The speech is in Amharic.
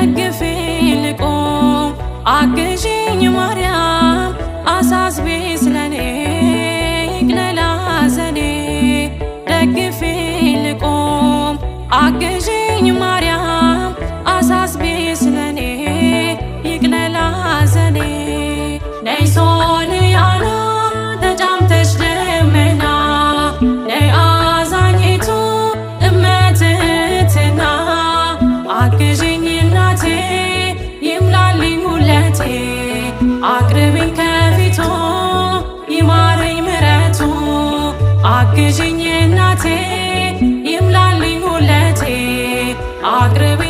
ደግፌ ልቁም አግዢኝ ማርያም አሳስቢ ስለኔ ይቅለል ሐዘኔ ደግፌ ልቁም አግዢኝ ማርያም አሳስቢ ስለኔ ይቅለል ሐዘኔ ነይ ሶልያና ተጫምተሽ ደመና ነይ አዛኝቱ እመትህትና አግዢኝ እናቴ ይምላልኝ ሙለቴ አቅርቢኝ ከፊቱ ይማረኝ ምረቱ አግዢኝ እናቴ ይምላልኝ ሙለቴ አቅርቢኝ።